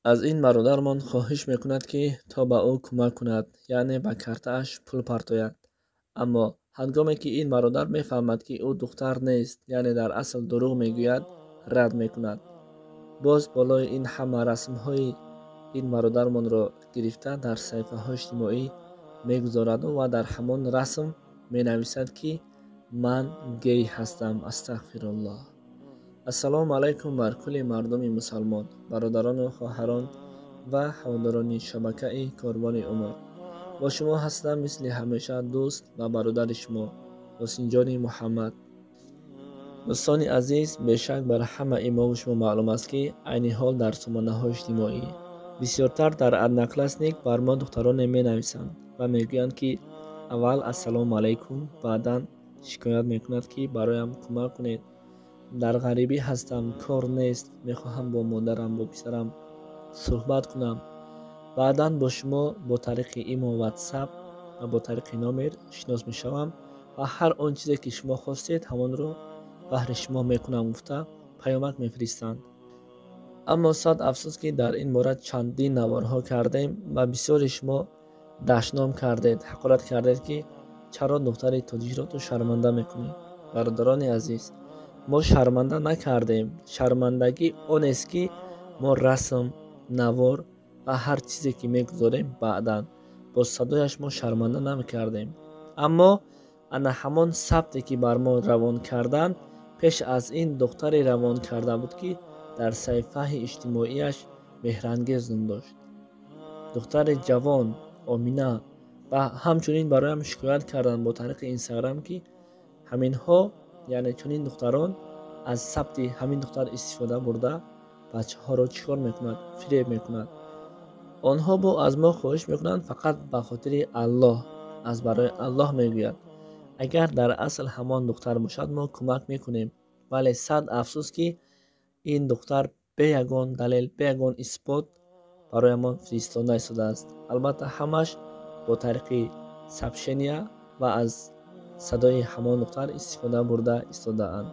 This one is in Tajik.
Аз ин бародармон хоҳиш мекунад, ки то ба ӯ кӯмак кунад, яъне ба картааш пул партояд. Аммо ҳангоме ки ин бародар мефаҳмад, ки ӯ духтар нест, яъне дар асл дурӯғ мегӯяд, рад мекунад. Боз болои ин ҳама расмҳои ин бародармонро гирифта дар саҳифаҳои иҷтимоӣ мегузораду ва дар ҳамон расм менависад, ки ман гей ҳастам. Астағфируллоҳ. Ассалому алайкум бар кулли мардуми мусалмон, бародарону хоҳарон ва ҳаводорони шабакаи Корвони Умр. Бо шумо ҳастам мисли ҳамеша дӯст ва бародари шумо Ҳусинҷони Муҳаммад. Дӯстони азиз, бешак бар ҳамаи мову шумо маълум аст, ки айни ҳол дар сомонаҳои иҷтимоӣ, бисёртар дар Одноклассник, бар мо духтароне менависанд ва мегӯянд, ки аввал ассалому алайкум, баъдан шикоят мекунад, ки бароям кӯмак кунед, дар ғарибӣ ҳастам, кор нест, мехоҳам бо модарам, бо писарам суҳбат кунам. Баъдан бо шумо бо тариқи имо, Ватсап ва бо тариқи номер шинос мешавам ва ҳар он чизе ки шумо хостед, ҳамонро баҳри шумо мекунам, гуфта паёмак мефиристанд. Аммо сад афсӯс, ки дар ин бора чандин наворҳо кардем ва бисёри шумо дашном кардед, ҳақорат кардед, ки чаро духтари тоҷикро ту шарманда мекунӣ. Бародарони азиз, мо шарманда накардем. Шармандагӣ онест, ки мо расм, навор ва ҳар чизе ки мегузорем, баъдан бо садояш мо шарманда намекардем. Аммо ана ҳамон сабте ки бар мо равон карданд, пеш аз ин духтаре равон карда буд, ки дар саҳифаи иҷтимоияш Меҳрангез ном дошт, духтари ҷавон Омина. Ва ҳамчунин бароям шикоят карданд бо тариқи Инстаграм, ки ҳаминҳо, яъне чунин духтарон, аз сабти ҳамин духтар истифода бурда, бачаҳоро чӣ кор мекунад? Фиреб мекунад. Онҳо бо аз мо хоҳиш мекунанд, фақат ба хотири Аллоҳ, аз барои Аллоҳ мегӯяд, агар дар асл ҳамон духтар бошад, мо кӯмак мекунем. Вале сад афсӯс, ки ин духтар бе ягон далел, бе ягон исбот бароямон фиристода истодааст. Албатта, ҳамаш бо тариқи сообщения ва аз садои ҳамон духтар истифода бурда истодаанд.